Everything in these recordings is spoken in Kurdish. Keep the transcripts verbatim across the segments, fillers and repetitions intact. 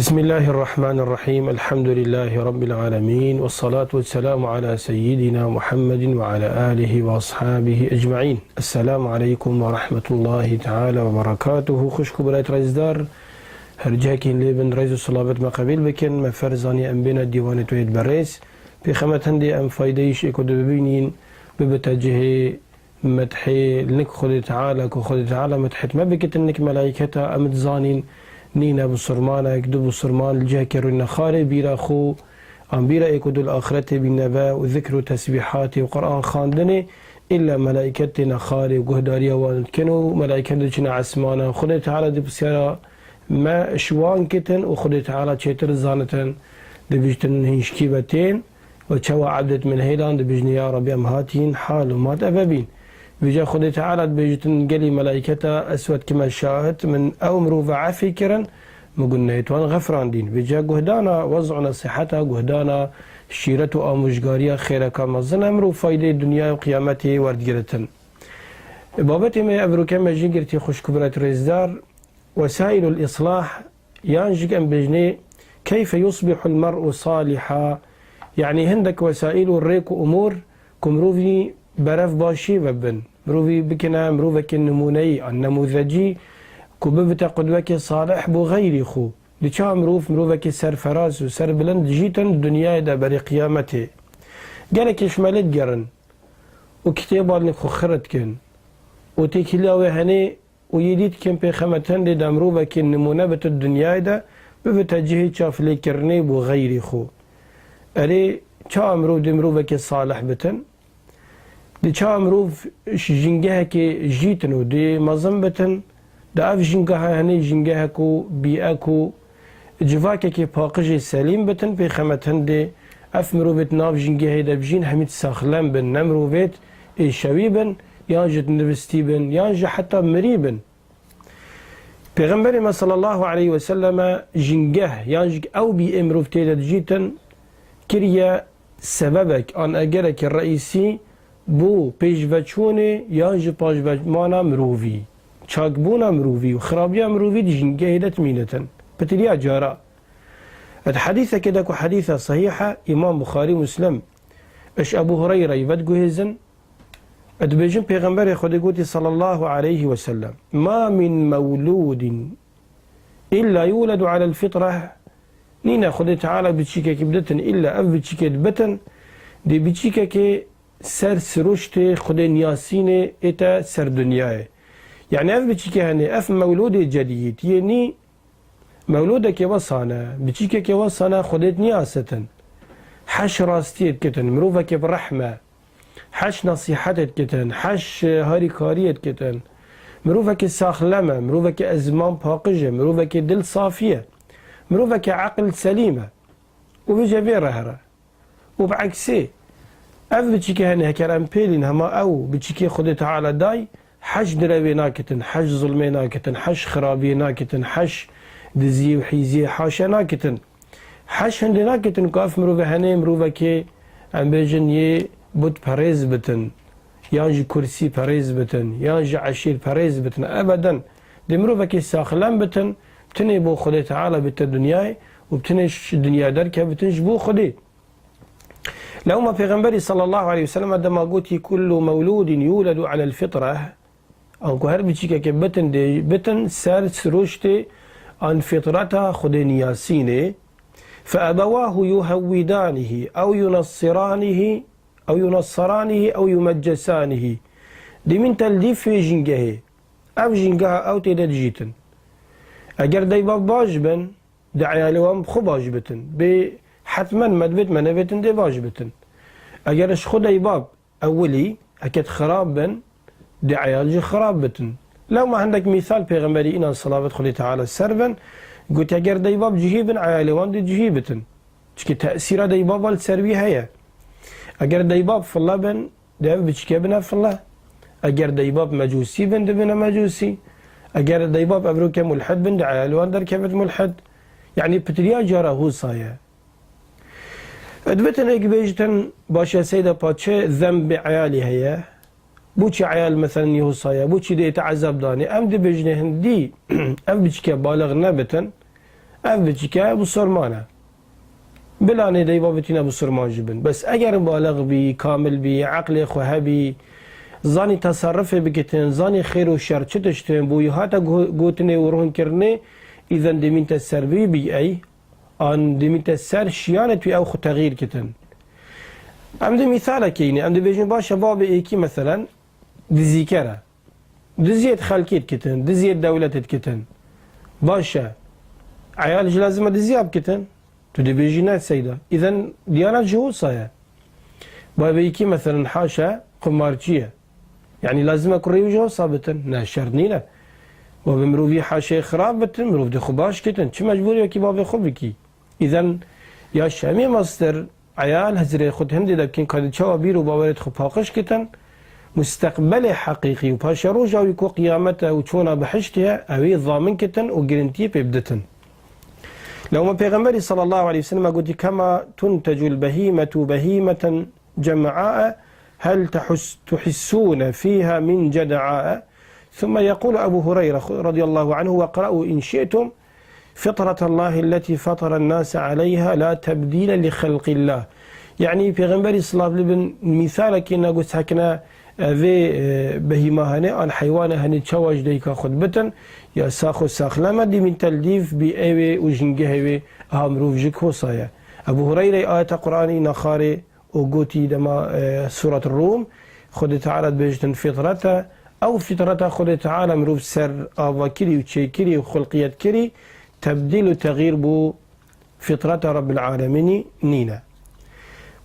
Bismillahirrahmanirrahim. Elhamdülillahi Rabbil alemin. Ve salatu ve selamu ala seyyidina Muhammedin ve ala alihi ve ashabihi ecma'in. Esselamu aleyküm ve rahmetullahi teala ve berekatuhu. Xwişk û birayet rêzdar, her cihekî lê bin rêz û selamet me qebîl bikin. Me ferz zanî em bêne dîwanê tu yê berêz. Pêxemet hindê em faydeyî şê ku dibibînîn, bibite cihê medhê nik Xwedê Teala, ku Xwedê Teala medhet me bikitin nik melaîketa, em dizanîn nîne bisurmanek, du bisurman li cihekê rûnine xarê bîra xwe, an bîra ê ku du li axretê bîne be û zikr û tesbîhatê û Quran xandinê, îlla melaîket têne xarê û guhdariya wan dikin û melaîket diçine esmana. Xwedê Teala dê pisyara me ji wan kitin û Xwedê Teala çêtir zanitin, dibîjtin hîn ji kî ve tên. Û çawa ebdêt min hêlan dibêjin, ya Rebî, em hatîn hal û mat eve bîn. Vêca Xwedê Teala dibêjitin gelî melaîketa, ez we dikime şahid, min ew mirova efî kirin, min gunehê wan xefrandîn. Vêca guhdana wez'u nesîheta, guhdana şîret û amûjgariya xêreka mezin e, mirov faydeyê dinyayê û qiyametê werdigiritin. Babetê me evroke me jî girtî xwişk û birayet rêzdar, Wesaîlul îslah, yan jî em bêjinê keyfe yusbihul mer'u saliha, yanî hindek wesaîl û rêk û umûr ku mirovî berev başî ve bin. Mirovî bikine mirovekî nimûneyî, an nemûzecî, ku bibite qudwekê salih bo xeyrî xwe. Di çawa mirov, mirovekî serferaz û serbilind dijîtin dinyayê de berî qiyametê. Gelekî ji me lê digerin û kitêban li xwe xir dikin û têkiliya wê henê û yê dî dikin pêxemet hindê de mirovekî nimûne bitin dinyayê de, bibite cihê çavlêkirinê bo xeyrî xwe. Erê, çawa mirov dê mirovekî salih bitin? Dê çawa mirov ji jingehekê jîtin û dê mezin bitin? Dê ev jingeha henê jingehek û bîek û civakekê paqijê selîm bitin, pêxemet hindê ev mirovêt nav jingehê de bijîn hemît saxlem bin, ne mirovêt ê şewî bin, yan jî nivistî bin, yan jî heta mirî bin. Pêxemberê me sallallahu aleyhi ve selleme jingeh, yan jî ew bî ê mirov tê de dijîtin, kiriye sebebek an egerekî reîsî bo pêşveçûnê yan jî paşvemana mirovî. Çakbûna mirovî û xirabiya mirovî di jingehê de dimînitin. Pitiriya cara. Di hedîsekê de ku hedîsa sehîh e, Îmam Buxarî û Muslim ji Ebû Hureyreyê vediguhêzin, dibêjin, Pêxemberê Xwedê gotî sallallahu aleyhi ve sellem, "Ma min mewlûdin illa yuledu alel fitreh." Nîne Xwedê Teala biçîkekî biditin, îlla ev biçîkê dibitin, dê biçîkekê ser siruştê Xwedê niyasînê ête ser dinyayê. Yanî ev biçîkê henê, ev mewlûdê cedîd, yê nî mewlûdekê wesane, biçîkekê wesane Xwedê niyasetin. Heş rastiyê dikitin, mirovekê bi rehme, heş nasîhetê dikitin, heş harîkariyê dikitin. Mirovekê saxlem e, mirovekê ezman paqij e, mirovekê dil safî ye, mirovekê eqil selîm e. Û vêce vê re here. Û bi eksê, ev biçîkê henê heker em pêlîn hema ew biçîkê Xwedê Teala day, heş direvê nakitin, heş zulmê nakitin, heş xirabiyê nakitin, heş diziyê û hîziyê haşe nakitin. Heş hindê nakitin ku ev mirove henê mirovekê, em bêjin, yê butperêz bitin, yan jî kursî perêz bitin, yan jî eşîr perêz bitin. Ebeden. Dê mirovekê saxlem bitin, tinê bo Xwedê Teala bite dinyayê û tinê ji dinya derkevitin ji bo Xwedê. Lewma Pêxemberî sallallahu aleyhi ve sellem dema gotî, "Kullu mewlûdin yûledu alel fitreh", anku her biçîkekê bitin dê bitin ser siruştê an fitreta Xwedê niyasînê, "fe ebewahu yuhewwidanihi ew yunassiranihi ew yunassaranihi ew yumeccesanihî." Dimîn teldîf vê jingehê. Ev jingeha ew tê de dijîtin. Eger deybab baş bin, dê eyalê wan bi xwe baş bitin. Bê hetmen me dibêt me nevêtin dê baş bitin. Eger ji xwe deybab ewilî, heket xirab bin, dê eyal jî xirab bitin. Lewma hindek mîsal Pêxemberî înan selavet Xwedê Teala ser bin, gotiye, eger deybab cihî bin, eyalê wan dê cihî bitin. Çikî tesîra deybaba li ser wî heye. Eger deybab file bin, dê ev biçîke bine file. Eger deybab mecûsî bin, dibine mecûsî. Eger deybab evroke mulhid bin, dê eyalê wan derkevit mulhid. Yanî pitiriya cara hûsa ye. Dibitin êk bêjtin, baş e seyda pa çi zembê eyalî heye? Bo çi eyal meselen yê hûsa ye? Bo çi dê te ezab danê? Em dibêjinê hindî ev biçîke balix nebitin. Ev biçîke bisurman e. Bila nê deybabitî ne bisurman jî bin. Bes eger balex bî, kamil bî, eqlê xwe hebî, zanî teserrufê bikitin, zanî xêr û şer çi tişt in, bo wî hate go-, gotinê û ronkirinê, îzen dimînte ser vî bî ey, an dimînte ser şiyanê tu ew xwe texîr kitin. Em dê mîsalekê înê, em dibêjin baş e, bavê êkî meselen dizîker e. Diziyê di xelkê dikitin, diziyê di dewletê dikitin. Baş e. Eyal jî lazim e diziya bikitin. Tu dibêjî ne seyda. Îzen diyana jî wisa ye. Bavê êkî meselen haşa qumarçî ye. Yanî lazim e kurê wî jî wisa bitin. Ne şert nîne. Bavê mirovî haşê xirab bitin, mirov dê xwe baş kitin. Çi mecbûrî wekî bavê xwe bikî? Îzen ya şemê mestir, eyal hizrê xwe di hindê de bikin, ka di çawa bîr û bawerêt xwe paqij kitin, musteqbelê heqîqî û paşeroja wî ku qiyamet e û çona bihiştê ye, ew ê zamin kitin û girintiyê pê biditin. Lewma Pêxemberî sallallahu aleyhi ve sellem gotî, "Kema tuntecul behîmetu behîmeten cem'a'e, hel tehus-, tuhissûne fîha min ced'a'e." ثم يقول أبو هريرة رضي الله عنه: "واقرأوا إن شئتم فطرة الله التي فطر الناس عليها لا تبديل لخلق الله." Yanî Pêxemberî silav li bin mîsalekê negot sekine, e, vê, e, behîma hene an heywane hene çawa ji dayika xwe dibitin, ya sax û saxlem e, dimîn teldîf bî ewê û jingehê wê, aha mirov jî kosa ye. Ebu Hureyre ayeta Qur'anî naxarê û gotî dema, e, Suret Rûm, Xwedê Teala dibêjtin fîtret e. Ew fîtreta Xwedê Teala mirov ser ava kirî û çêkirî û xulqiyet kirî, tebdîl û texîr bû fîtreta Rebbil Alemînî nîne.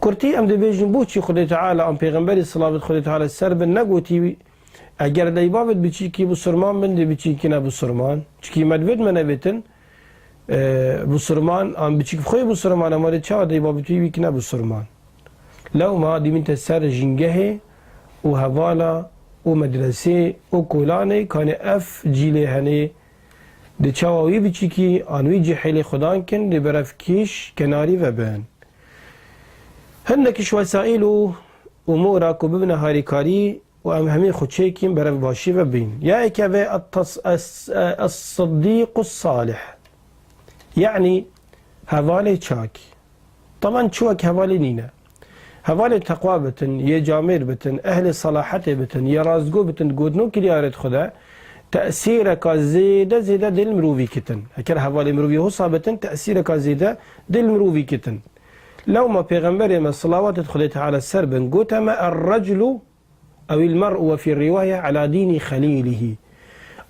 Bi kurtî em dibêjin, boçî Xwedê Teala an Pêxemberî, silavêt Xwedê Teala ser bin, negotî, eger deybavêt biçîkî bisurman bin, dê biçîkî ne bisurman? Çikî me divêt me nebêtin, e, bisurman, an biçîk xwe yê bisurman, ema dê çawa deybabitî wî kine bisurman? Lewma dimînte ser jîngehê û hevala û medresê û kolanê, kanê ev cîlê henê, dê çawa wî biçîkî an wî cihêlê xwedan kin, dê berev kîş kenarî vebin. Hindek ji wesaîl û umûra ku bibine harîkarî û em hemî xwe çêkîn berev başî ve bîn. Ya eke ve et-tas-, es-, es-, Sidîqu Salih. Yanî hevalê çak. Taban çi wek hevalê nîne. Hevalê teqwa bitin, yê camêr bitin, ehlê salahetê bitin, yê rastgo bitin, gotinû kiryarê xwe de tesîreka zêde zêde dil mirovî kitin. Eker hevalê mirovî hosa bitin, tesîreka zêde dil mirovî kitin. Lewma Pêxemberê me, silavatê Xwedê Teala ser bin, gote me, "Er-reclu ewil mer'u ve fî rîwaye ala dînî xelîlihî."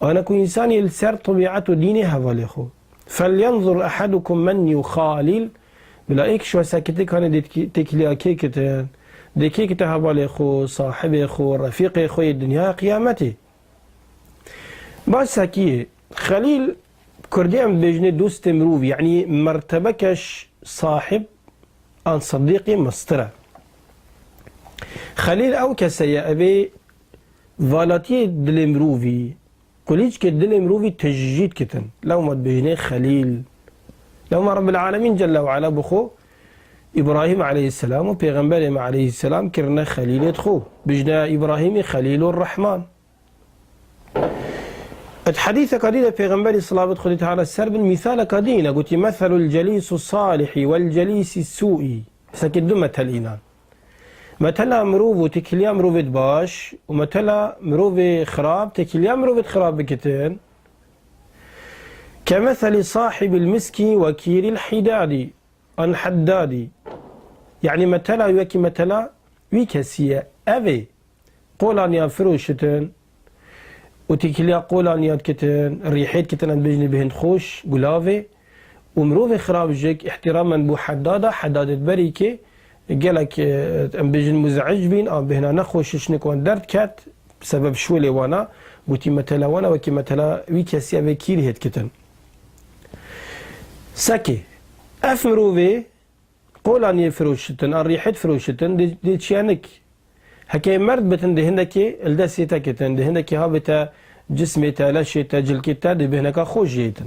Ana ku însanî li ser tebîet û dînê hevalê xwe. "Fel yenzur ehadukum men yuxalil." Bila êk ji we sekitê kanê dê têkiliya kê kitin? Dê kê kite hevalê xwe, sahibê xwe, refîqê xwe yê dinyaya qiyametê? Baş sekiyê, xelîl, kurdî em dibêjinê dostê mirovî, yanî mertebekeş sahib an sidîqî mestir e. Xelîl ew kese ye, evê valatiyê dilê mirovî, qulîçkê dilê mirovî tecrîd kitin. Lewma dibêjinê xelîl. Lewma Rebbil Alemîn Celle ve Ala bi xwe Îbrahîm aleyhisselam û Pêxemberê me aleyhisselam kirine xelîlê xwe. Bijne Îbrahîmî Xelîlur Rehman. Di hedîseka dî de Pêxemberî, silavêt Xwedê Teala ser bin, mîsaleka dî îne, gotî, "Meselul celîsu salihî wel celîsî sûî." Sekê du metel înan. Metela mirov û têkiliya mirovêt baş û metela mirovê xirab, têkiliya mirovêt xirab bikitin. Kemeselî sahibil miskî wekîril hîdadî. An-Heddadî. Yanî metela wekî metela wî kesî ye. Ev ê qolan ya firoşitin û têkiliya qolan ya dikitin, rîhê dikitin, em bêjinê bêhn xweş, gulavê û mirovê xirab jik îhtîramen bo Heddada, Heddadê berî ke gelek, e, em bêjin muze'ic bîn, an bêhna nexweş ji şinik wan derdiket, sebeb şwilê wana, gotî metela wana wekî metela wî kesî ev ê kîrî hê dikitin. Sekê, ev mirovê qolan yê firoşitin, an rîhê difiroşitin, dê, dê çiyanik. Heke merd bitin, dê hindekê li destê te kitin, dê hindekê habê te, cismê te, leşê te, cilkê te, dê bêhneka xweş jê yitin.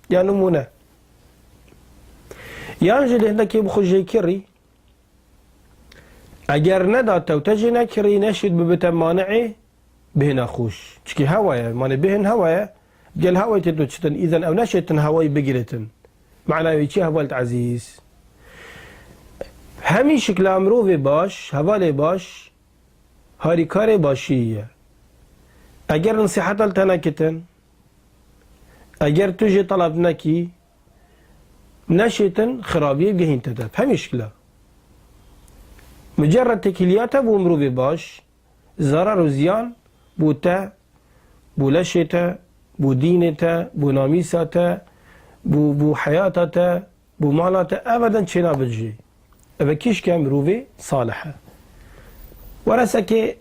Ya nimûne. Yan jî dê hindekê bi xwe jê kirî. Eger neda te û te jê nekirî, neşêt bibite mani'ê bêhna xweş. Çikî hewa ye, manê bêhn hewa ye. Gel hewayê tê tu çitin, îzen ew neşêtin hewayî bigirêtin. Mana wê çi heval ezîz? Hemî şikla mirovê baş, hevalê baş, harîkarê başî ye. Eger nesîheta li te nekitin, eger tu jê teleb nekî, neşêtin xirabiyê bigehîn te de. Hemî şikla. Mucerred têkiliya te bo mirovê baş, zarar û ziyan bo te, bo leşê te, bo dînê te, bo namîsa te, bo, bo heyata te, bo mala te, ev eden çênabit jî. Ev kîşke mirovê salih e. Were sekê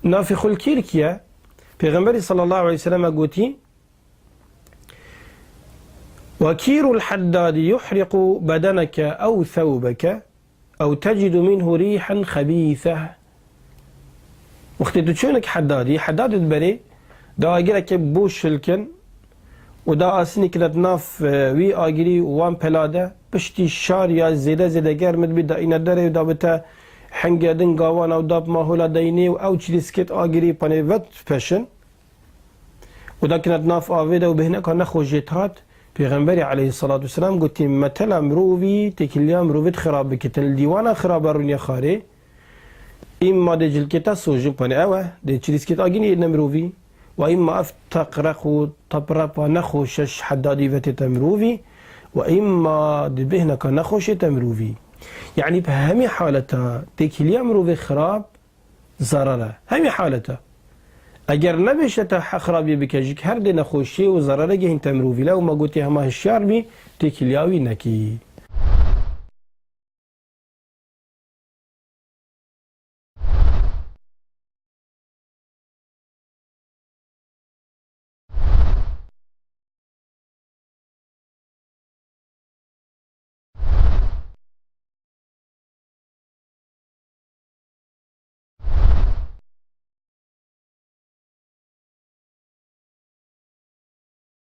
nafî xulkîrkiye, Pêxemberî sallallahu aleyhi ve sellem gotî, وكير الحداد يحرق بدنك أو ثوبك أو تجد منه ريحا خبيثة. Wextê tu çûnik hedadî, hedadê di berê da agireke bo şilkin û da asinî kinet nav, e, wî agirî û wan pela de, piştî şar ya zêde zêde germ dibî, da îne derê û da bi te hingê din gawan ew da bi mahola deynê û ew çilîskêt agirî panê vet peşin. û da kinet nav avê de û bêhneka nexweş jê tat, Pêxemberê aleyhissalatu vesselam gotî, metela mirovî têkiliya mirovî xirab bikitin. Li dîwana xiraba rûniye xarê, îmma dê cilkê te sojin, panê ew e, dê çilîskê te agirî ne mirovî, we îmma ev teqreq û teprepa nexweş e ji hedadî ve tête mirovî, we îmma dê bêhneka nexweş ête mirovî. Yanî bi hemî haleta têkiliya mirovê xirab, zarar e. Hemî haleta. Eger nebêşte te he-, xirabiyê bike jî, her dê nexweşiyê û zararê gehînte mirovî. Lewma gotî hema hişyar bî, têkiliya wî nekî.